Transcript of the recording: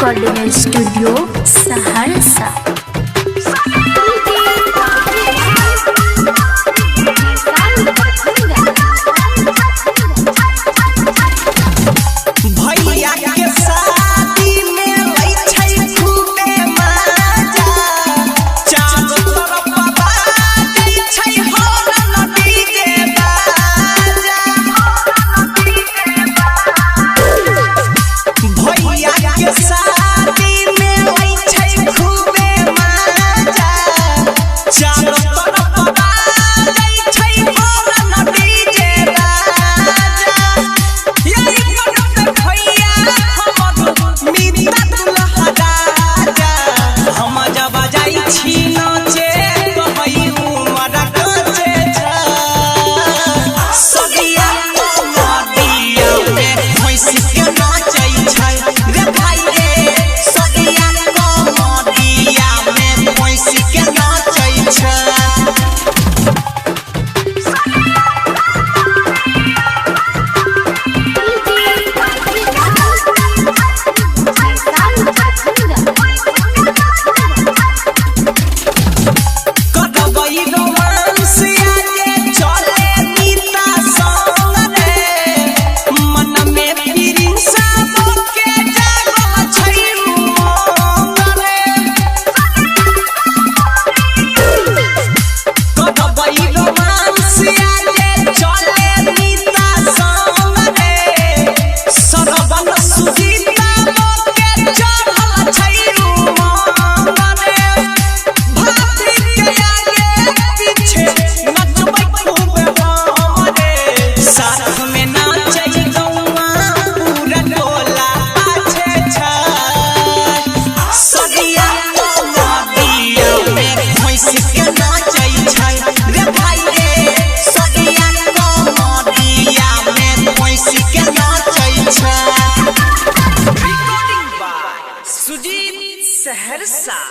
Recording Studio, Saharsa. भैया के शादी में लै छै खूबे मजा, चारो तरफ बाजै छै हॉर्न डीजे बाजा। भैया के शादी में लै छै खूबे मजा, चारो तरफ बाजै छै हॉर्न डीजे बाजा। यही मनोज भैया हमर मीता दुल्हा राजा। हम जब जाइ छी नाचे कहै उमर काचे छै। सगिया कमरिया में भैंस के नाचै छै रे भाई रे। सगिया कमरिया में भैंस के नाचै छै। करबै रोमांस आगे चले नीता संग रे, मन में प्रिंस के जागल छै उमंग रे। करबै रोमांस आगे चले नीता संग रे, सरवन सुजीता के चढ़ल छै उमंग रे। भाभी के आगे पीछे नचबै खूब हमरे, साथ में नाचै गौआ पूरा टोला पाछे छै। सगिया कमरिया में भैंस के नाचै छै रे भाई रे। सगिया कमरिया में भैंस के नाचै छै। Recording by Sujit Saharsa.